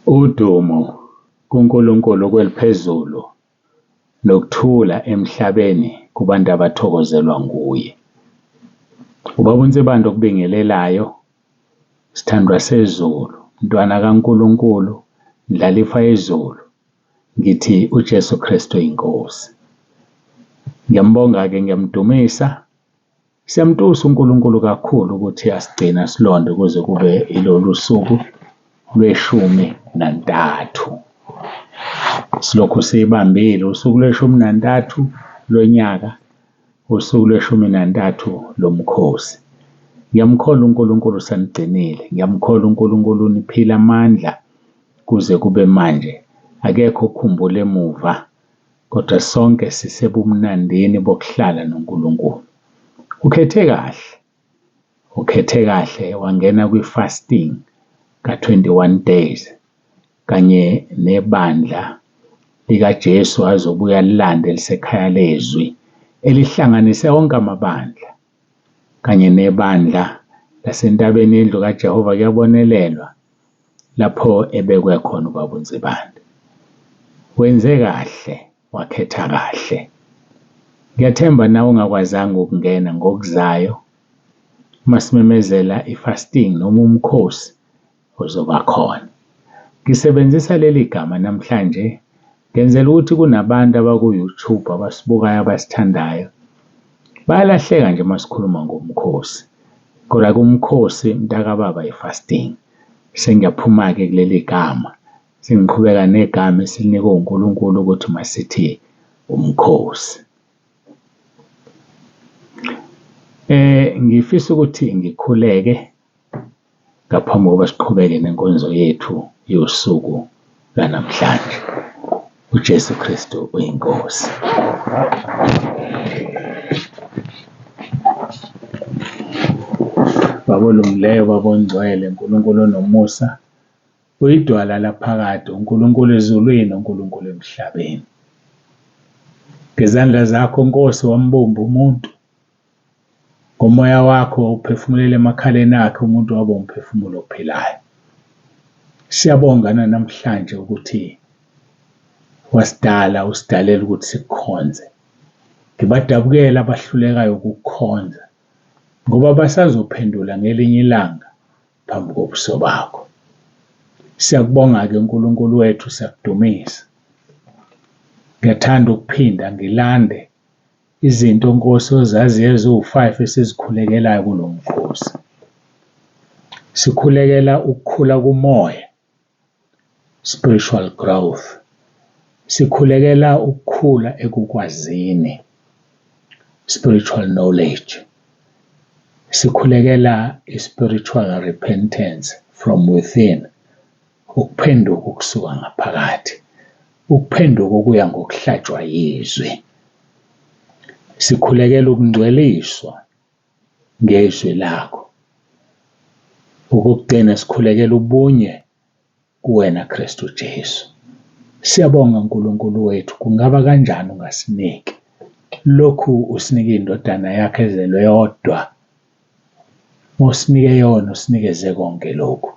Udumo kuNkulunkulu kweliphezulu nokuthula emhlabeni kubantu abathokozelwa nguye. Ubaba uNsibande okubingelelayo, sithandwa sezulu, mntwana kaNkulunkulu, ndlalifa yezulu, ngithi uJesu Kristu inkosi. Ngiyambonga-ke, ngiyamdumisa, siyamtusa uNkulunkulu kakhulu ukuthi asigcine asilonde kuze kube ilolu suku lweshumi nantathu. Silokhu siyibambile usuku lweshumi nantathu lonyaka, usuku lweshumi nantathu lomkhosi. Ngiyamkholwa uNkulunkulu usanigcinile, ngiyamkholwa uNkulunkulu uniphile amandla kuze kube manje. Akekho okhumbula emuva kodwa sonke sisebumnandini bokuhlala noNkulunkulu. Ukhethe kahle, ukhethe kahle wangena kwi-fasting ka-21 days kanye nebandla likaJesu azobuya alilande elisekhaya lezwi elihlanganise wonke amabandla kanye nebandla lasentabeni yendlu kaJehova kuyabonelelwa lapho ebekwe khona ubaba uNsibande. Wenze kahle, wakhetha kahle. Ngiyathemba nawe ungakwazanga ukungena ngokuzayo masimemezela i-fasting noma umkhosi uzoba khona. Ngisebenzisa leli gama namhlanje ngenzela ukuthi kunabantu abaku-YouTube abasibukayo abasithandayo bayalahleka nje masikhuluma ngomkhosi. Kodwa-ke umkhosi mntakababa i-fasting. Sengiyaphuma-ke kuleli gama sengiqhubeka negama esilinikwe uNkulunkulu ukuthi masithi umkhosi. Ngifisa ukuthi ngikhuleke ngaphambi kokuba siqhubeke nenkonzo yethu yosuku lwanamhlanje. UJesu Kristu uyiNkosi. Baba olungileyo, Baba ongcwele, Nkulunkulu onomusa, uyidwala laphakade, uNkulunkulu ezulwini, uNkulunkulu emhlabeni. Ngezandla zakho Nkosi wambumba umuntu, ngomoya wakho uphefumulela emakhaleni akhe umuntu waba umphefumulo ophilayo. Siyabonga namhlanje ukuthi wasidala usidalela ukuthi sikukhonze. Ngibadabukela abahlulekayo ukukukhonza ngoba basazophendula ngelinye ilanga phambi kobuso bakho. Siyakubonga-ke uNkulunkulu wethu, siyakudumisa. Ngiyathanda ukuphinda ngilande izinto Nkosi ozaziyo eziwu-5 esizikhulekelayo kulo mkhosi. Sikhulekela ukukhula kumoya, spiritual growth. Sikhulekela ukukhula ekukwazini, spiritual knowledge. Sikhulekela i-spiritual repentance from within, ukuphenduka ukusuka ngaphakathi, ukuphenduka okuya ngokuhlatshwa yizwi. Sikhulekela ukungcweliswa ngezwi lakho. Okokugcina sikhulekela ubunye kuwena Kristu Jesu. Siyabonga uNkulunkulu wethu, kungaba kanjani ungasiniki lokhu usinike indodana yakhe ezelwe yodwa. Usinike yona, usinikeze konke lokhu.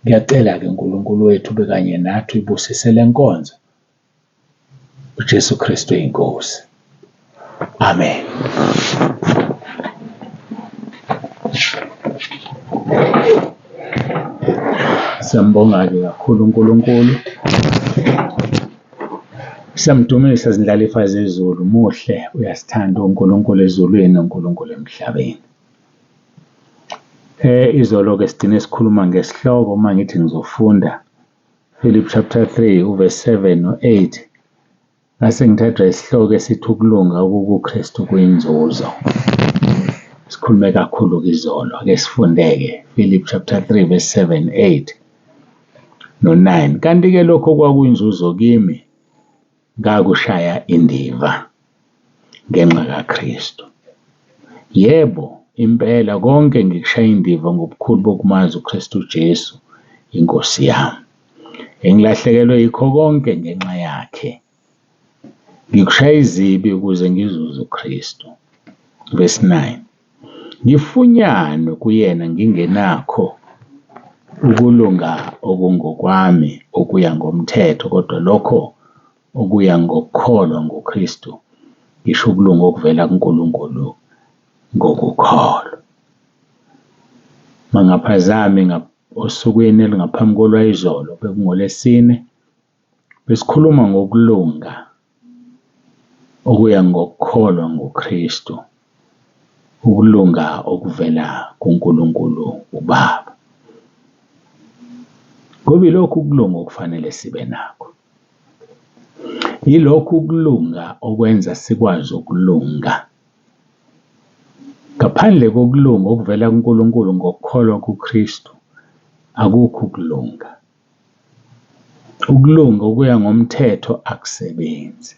Ngiyacela-ke uNkulunkulu wethu ube kanye nathi uyibusise le nkonzo. uJesu Kristu inkosi. Amen. Siyambonga-ke kakhulu uNkulunkulu. Siyamdumisa zindlalifa zezulu, muhle uyasithanda uNkulunkulu ezulwini noNkulunkulu emhlabeni. Izolo-ke sigcine sikhuluma ngesihloko uma ngithi ngizofunda Philip chapter 3 uverse 7 no-8 ngase ngithathwa isihloko esithi ukulunga okukuKristu kuyinzuzo. Sikhulume kakhulu izolo, ake sifundeke Philip chapter 3 verse 7 8 no-9. Kanti-ke lokho kwakuyinzuzo kimi ngakushaya indiva ngenxa kaKristu. Yebo, impela konke ngikushaya indiva ngobukhulu bokumazi uKristu Jesu inkosi yami. Engilahlekelwe yikho konke ngenxa yakhe. Ngikushaya izibi ukuze ngizuze uKristu. Verse 9. Ngifunyanwe kuyena ngingenakho Ukulunga okungokwami okuya ngomthetho, kodwa lokho okuya ngokukholwa nguKristu, ngisho ukulunga okuvela kuNkulunkulu ngokukholwa. Mangaphazami osukwini elingaphambi kolwayizolo, bekungoLwesine, besikhuluma ngokulunga okuya ngokukholwa nguKristu, ukulunga okuvela kuNkulunkulu uBaba. Ngoba ilokhu ukulunga okufanele sibe nakho. Yilokhu ukulunga okwenza sikwazi ukulunga. Ngaphandle kokulunga okuvela kuNkulunkulu ngokukholwa kuKristu, akukho ukulunga. Ukulunga okuya ngomthetho akusebenzi.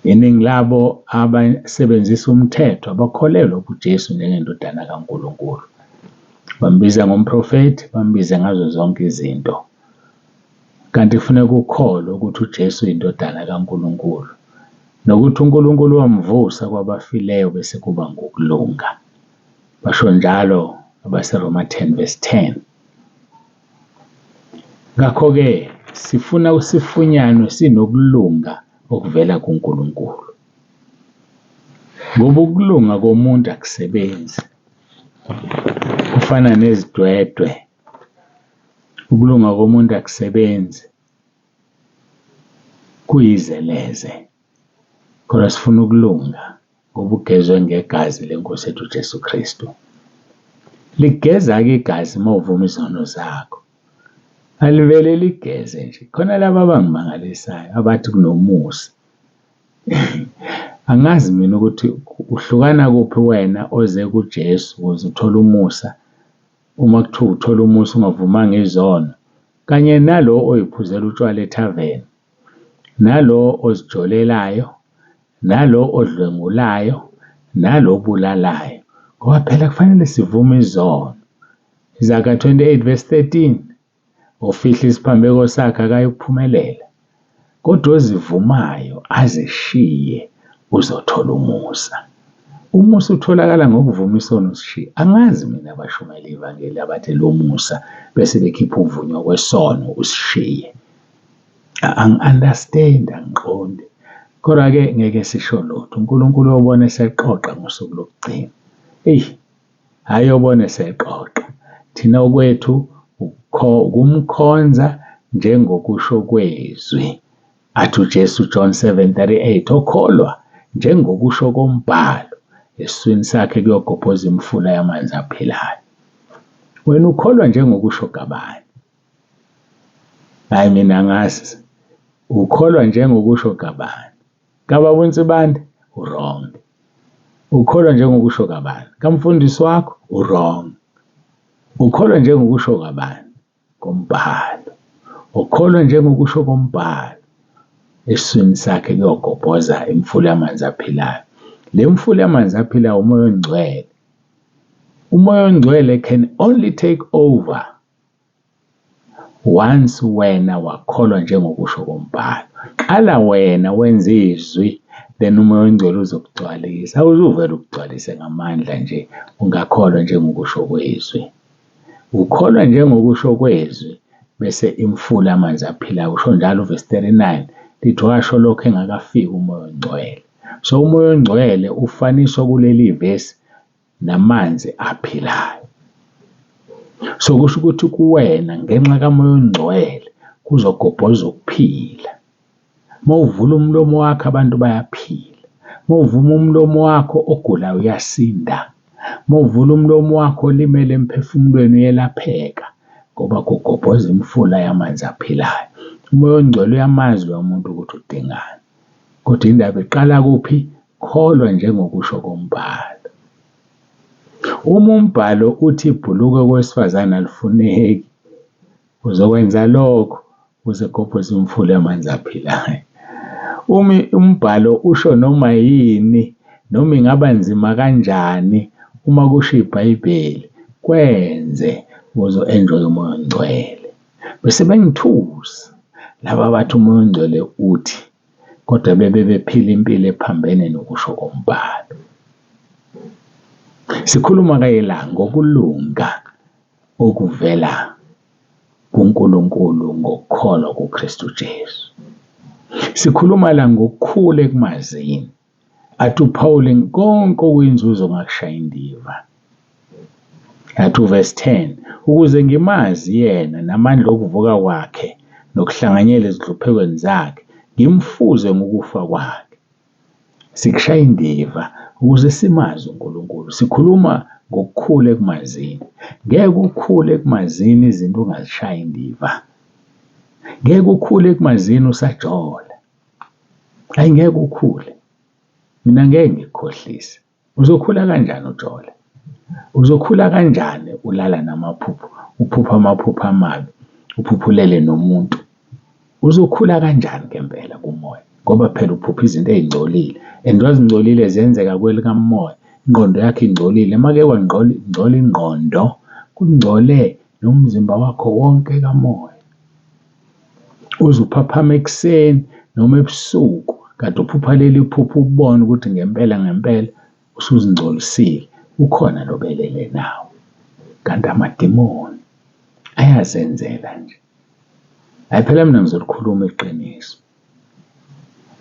Iningi labo abasebenzisa umthetho abakholelwa kuJesu njengendodana kaNkulunkulu. Bambiza ngomprofethi, bambize ngazo zonke izinto. Kanti kufuneka ukholwe ukuthi uJesu uyindodana kaNkulunkulu nokuthi uNkulunkulu wamvusa kwabafileyo bese kuba ngukulunga. Basho njalo abaseRoma 10 verse 10. Ngakho-ke sifuna sifunyanwe sinokulunga okuvela kuNkulunkulu. Ngoba ukulunga komuntu akusebenzi. Kufana nezidwedwe. Ukulunga komuntu akusebenzi. Kuyize leze. Kodwa sifuna ukulunga ngoba ugezwe ngegazi lenkosi yethu uJesu Kristu. Ligeza-ke igazi uma uvuma izono zakho. Alivele ligeze nje. Khona laba abangimangalisayo abathi kunomusa. Angazi mina ukuthi uhlukana kuphi wena oze kuJesu ukuze uthole umusa, uma kuthiwa uthola umusa ungavumanga izono, kanye nalo oyiphuzela utshwala ethaveni, nalo ozijolelayo, nalo odlwengulayo, nalo obulalayo. Ngoba phela kufanele sivume izono. Izaga 28 verse 13, ofihla isiphambeko sakhe akayukuphumelela, kodwa ozivumayo azishiye uzothola umusa. Umusa utholakala ngokuvuma isono usishiye. Angazi mina abashumayela ivangeli abathi lo musa bese bekhipha ukuvunywa kwesono usishiye. Angi-understand, angiqondi. Kodwa-ke ngeke sisho lutho. uNkulunkulu uyobona eseqoqa ngosuku lokugcina. Eyi, hhayi uyobona eseqoqa. Thina okwethu ukumkhonza njengokusho kwezwi. Athi uJesu John 7:38 okholwa njengokusho kombhalo esiswini sakhe kuyogobhoza imifula yamanzi aphilayo. Wena ukholwa njengokusho kabani? Hayi mina angazi. Ukholwa njengokusho kabani? Kababa uNsibande? Wrong. Ukholwa njengokusho kabani? Kamfundisi wakho? Wrong. Ukholwa njengokusho kabani? Kombhalo. Ukholwa njengokusho kombhalo. Esiswini sakhe kuyogobhoza imfula yamanzi aphilayo. Le mfula yamanzi aphilayo uMoya oNgcwele. UMoya oNgcwele can only take over once wena wakholwa njengokusho kombhalo. Qala wena wenze izwi, then uMoya oNgcwele uzokugcwalisa. Awuzuvele ukugcwalise ngamandla nje ungakholwa njengokusho kwezwi. Ukholwa njengokusho kwezwi bese imfula amanzi aphilayo. Usho njalo uvesi 39 lithi washo lokho engakafiki uMoya oNgcwele. So uMoya oNgcwele ufaniswa kuleli vesi namanzi aphilayo. So kusho ukuthi kuwena ngenxa kaMoya oNgcwele kuzogobhoza ukuphila. Uma uvula umlomo wakho abantu bayaphila. Uma uvuma umlomo wakho ogulayo uyasinda. Uma uvula umlomo wakho olimele emphefumulweni uyelapheka ngoba kugobhoza imifula yamanzi aphilayo. UMoya oNgcwele uyamazi loyo muntu ukuthi udingani. Kodwa indaba iqala kuphi? Kholwa njengokusho kombhalo. Uma umbhalo uthi ibhulukwe kowesifazane alifuneki, uzokwenza lokho ukuze gobhoze imfula yamanzi aphilayo. Uma umbhalo usho noma yini, noma ingaba nzima kanjani, uma kusho iBhayibheli, kwenze ukuze u-enjoye uMoya oNgcwele. Bese bengithusa laba abathi uMoya oNgcwele uthi kodwa bebe bephila impilo ephambene nokusho kombhalo. Sikhuluma-ke la ngokulunga. okuvela kuNkulunkulu ngokukholwa kuKristu Jesu. Sikhuluma la ngokukhula ekumazini. Athi uPawuli konke okuyinzuzo ngakushaya indiva. Athi uverse 10, ukuze ngimazi yena namandla okuvuka kwakhe nokuhlanganyela ezinhluphekweni zakhe, ngimfuze ngokufa kwakhe. Sikushaya indiva ukuze simazi uNkulunkulu. Sikhuluma ngokukhula ekumazini. Ngeke ukhule ekumazini izinto ungazishayi indiva. Ngeke ukhule ekumazini usajola. Hayi ngeke ukhule. Mina ngeke ngikukhohlise. Uzokhula kanjani ujola? Uzokhula kanjani ulala namaphupho, uphupha amaphupho amabi, uphupha ulele nomuntu? Uzokhula kanjani ngempela kumoya? Ngoba phela uphupha izinto ey'ngcolile and wazingcolile zenzeka kwelikamoya. Ingqondo yakho ingcolile. Uma-ke kwangcola ingqondo, kungcole nomzimba wakho wonke kamoya. Uze uphaphame ekuseni noma ebusuku kanti uphupha leli phupho ubone ukuthi ngempela ngempela usuzingcolisile, ukhona lo belele nawe. Kanti amadimoni ayazenzela nje. Hhayi phela mina ngizolikhuluma iqiniso.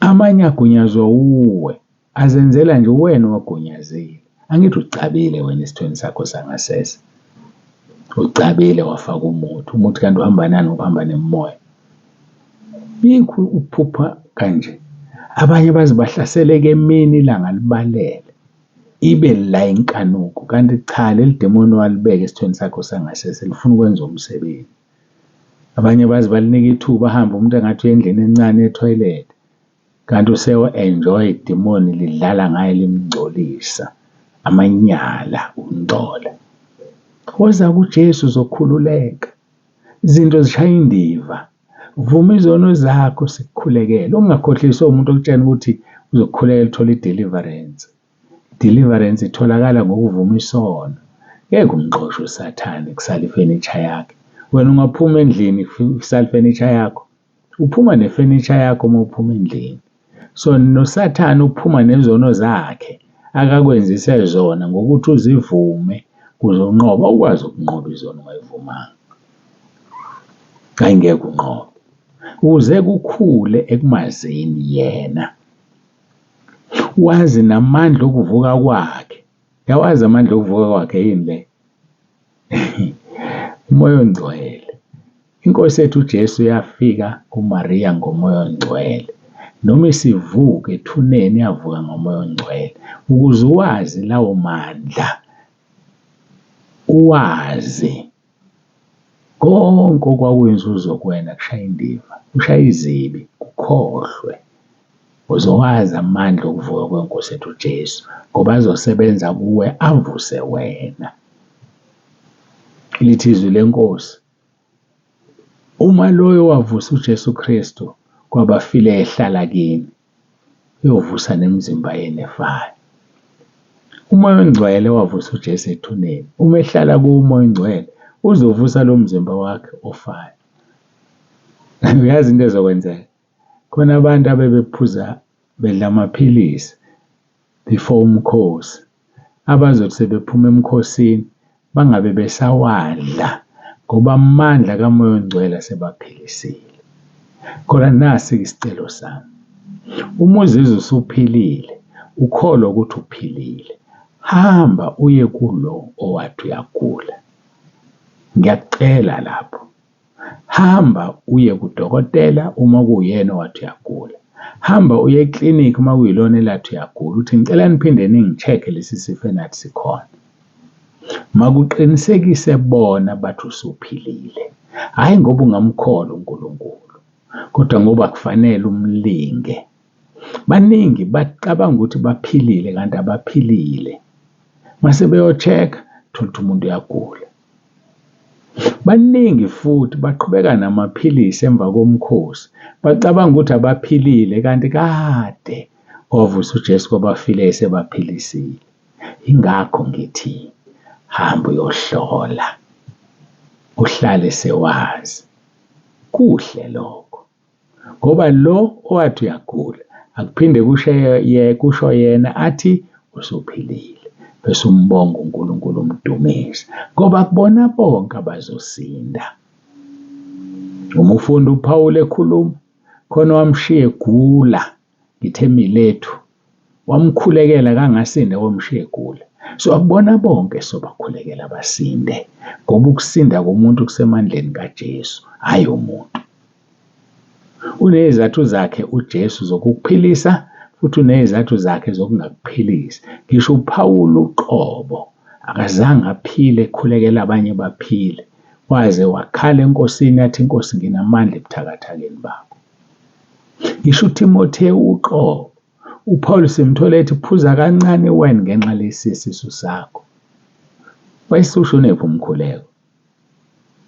Amanye agunyazwa wuwe, azenzela nje uwena owagunyazile. Angithi ucabile wena esithweni sakho sangasese. Ucabile wafaka umuthi, umuthi kanti uhamba nani ngoba uhamba nemimoya. Yikho ukuphupha kanje. Abanye baze bahlaseleke emini ilanga libalele. Ibe la inkanuko kanti cha leli demoni walibeka esithweni sakho sangasese lifuna ukwenza umsebenzi. Abanye baze balinike ithuba ahambe umuntu engathi uya endlini encane ethoyilethi kanti useyo-enjoy idimoni lidlala ngaye limngcolisa. Amanyala ukungcola. Woza kuJesu uzokhululeka. Izinto zishaya indiva. Vuma izono zakho sikukhulekele. Ungakhohliswa umuntu okutshena ukuthi uzokukhulekela uthole i-deliverance. I-deliverance itholakala ngokuvuma isono. Ngeke umxoshe uSathane kusale ifenitsha yakhe. Wena ungaphuma endlini kusale ifenitsha yakho. Uphuma nefenitsha yakho uma uphuma endlini. So noSathane uphuma nezono zakhe akakwenzise zona ngokuthi uzivume kuze unqobe. Awukwazi ukunqoba izono ungayivumanga. Hayi ngeke unqobe. Ukuze kukhule ekumazini yena. Wazi namandla okuvuka kwakhe. Uyawazi amandla okuvuka kwakhe yini le? Umoya ongcwele. Inkosi yethu uJesu yafika kuMariya ngomoya ongcwele. Noma isivuka ethuneni yavuka ngomoya ongcwele. Ukuze uwazi lawo mandla, uwazi konke okwakuyinzuzo kuwena kushaya indiva, kushaya izibi, kukhohlwe. Uzowazi amandla okuvuka kweNkosi yethu uJesu ngoba azosebenza kuwe avuse wena. Lithi izwi lenkosi, uma loyo wavusa uJesu Kristu kwabafile ehlala kini, uyovusa nemizimba yenu efayo. Umoya ongcwele wavusa uJesu ethuneni. Uma ehlala kuwo umoya ongcwele, uzovusa lo mzimba wakhe ofayo. Uyazi into ezokwenzeka? Khona abantu abebephuza bedla amaphilisi before umkhosi, abazothi sebephuma emkhosini bangabe besawadla ngoba amandla kaMoya oNgcwele asebaphilisile. Kodwa nasi isicelo sami, uma uzizwa usuphilile, ukholwa ukuthi uphilile, hamba uye kulo owathi uyagula. Ngiyakucela lapho. Hamba uye kudokotela uma kuwuyena owathi uyagula. Hamba uye eklinikhi uma kuyilona elathi uyagula, uthi ngicela niphinde ningi-check-e lesi sifo enathi sikhona. Makuqinisekise bona bathi usuphilile. Hhayi ngoba ungamkholwa uNkulunkulu, kodwa ngoba kufanele umlinge. Baningi bacabanga ukuthi baphilile kanti abaphilile. Mase beyo-check-a, uthole ukuthi umuntu uyagula. Baningi futhi baqhubeka namaphilisi emva komkhosi, bacabanga ukuthi abaphilile kanti kade wavusa uJesu kwabafileyo esebaphilisile. Yingakho ngithi hamba uyohlola, uhlale sewazi. Kuhle lokho ngoba lo owathi uyagula akuphinde kusho yena athi usuphilile. Bese umbonga uNkulunkulu umdumise ngoba kubona bonke abazosinda. Uma ufunda uPawulu ekhuluma khona wamshiya egula ngithe Milethu wamkhulekela kangasinda wamshiya egula. So akubona bonke sobakhulekela basinde ngoba ukusinda komuntu kusemandleni kaJesu, hhayi umuntu. Uney'zathu zakhe uJesu zokukuphilisa futhi uney'zathu zakhe zokungakuphilisi. Ngisho uPawulu uqobo akazange aphile ekhulekela abanye baphile, waze wakhala eNkosini yathi, Nkosi nginamandla ebuthakathakeni bakho. Ngisho uThimothewu uqobo, uPaul simthola ethi phuza kancane iwayini ngenxa lesi sisu sakho. Wayesushonephi umkhuleko?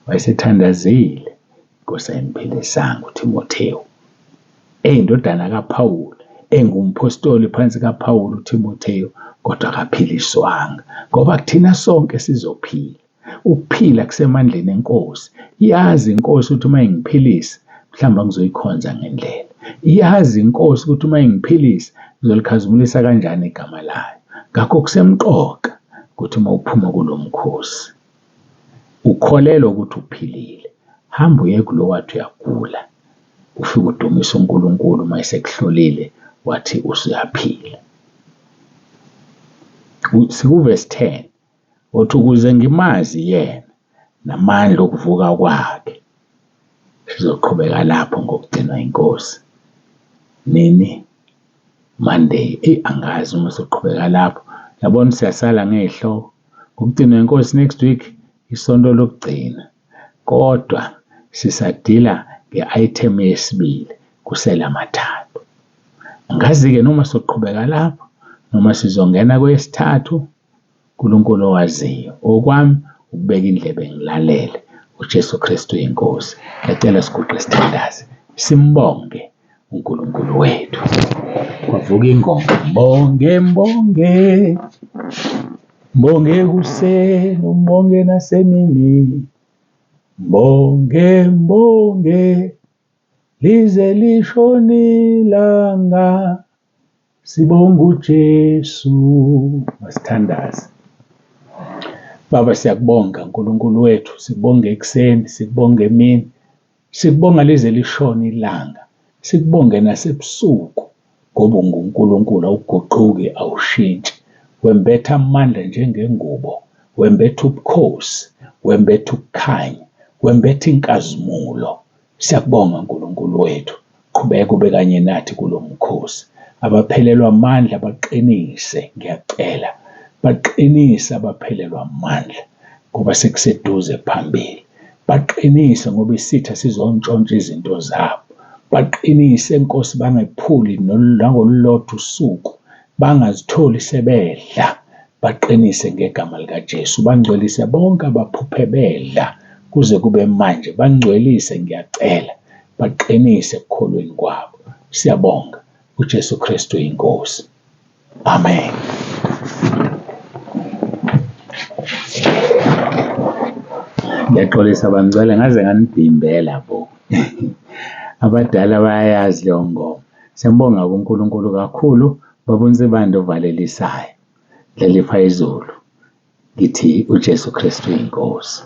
Wayesethandazile, iNkosi ayimphilisanga uThimothewu. Eyindodana kaPawulu, engumphostoli phansi kaPawulu uThimothewu, kodwa akaphiliswanga ngoba kuthina sonke sizophila. Ukuphila kusemandleni enkosi. Iyazi inkosi ukuthi uma ingiphilisa mhlawumbe angizoyikhonza ngendlela. Iyazi inkosi ukuthi uma ingiphilisa ngizolikhazimulisa kanjani igama layo. Ngakho kusemqoka ukuthi uma uphuma kulo mkhosi ukholelwa ukuthi uphilile, hamba uye kulo wathi uyagula, ufike udumise uNkulunkulu uma esekuhlolile wathi usuyaphila. Sikuvesi 10 uthi ukuze ngimazi yena namandla okuvuka kwakhe. Sizoqhubeka lapho ngokugcinwa inkosi. Nini? Monday. Eyi angazi uma soqhubeka lapho. Yabona siyasala ngey'hloko. Ngokugcinwa inkosi next week isonto lokugcina. Kodwa sisadila nge-item yesibili kusele amathathu. Angazi-ke noma soqhubeka lapho noma sizongena kweyesithathu. uNkulunkulu owaziyo. Okwami ukubeka indlebe ngilalele uJesu Kristu inkosi. Ngiyacela siguqe sithandaze simbonge uNkulunkulu wethu. Kwavuka ingoma, mbonge mbonge mbonge ekuseni umbonge nasemini mbonge mbonge lize lishone ilanga Sibonga uJesu. Masithandaze. Baba siyakubonga Nkulunkulu wethu, sikubonga ekuseni, sikubonga emini, sikubonga lize lishone ilanga, sikubonge nasebusuku ngoba unguNkulunkulu awuguquki awushintshi. Wembetha amandla njengengubo, wembetha ubukhosi, wembetha ukukhanya, wembetha inkazimulo. Siyakubonga Nkulunkulu wethu. Qhubeka ube kanye nathi kulo mkhosi. Abaphelelwa amandla baqinise, ngiyacela. Baqinise abaphelelwa amandla ngoba sekuseduze phambili. Baqinise ngoba isitha sizontshontsha izinto zabo. Baqinise Nkosi bangephuli nangolulodwa usuku, bangazitholi sebedla. Baqinise ngegama likaJesu, bangcwelise bonke abaphuphe bedla kuze kube manje. Bangcwelise ngiyacela, baqinise ekukholweni kwabo. Siyabonga uJesu Kristu inkosi. Amen. Ngiyaxolisa bangcwele ngaze nganibhimbela bo. Abadala bayayazi leyo ngoma. Siyambonga kuNkulunkulu kakhulu baba uNsibande ovalelisayo. Dlelifa izulu ngithi uJesu Kristu inkosi.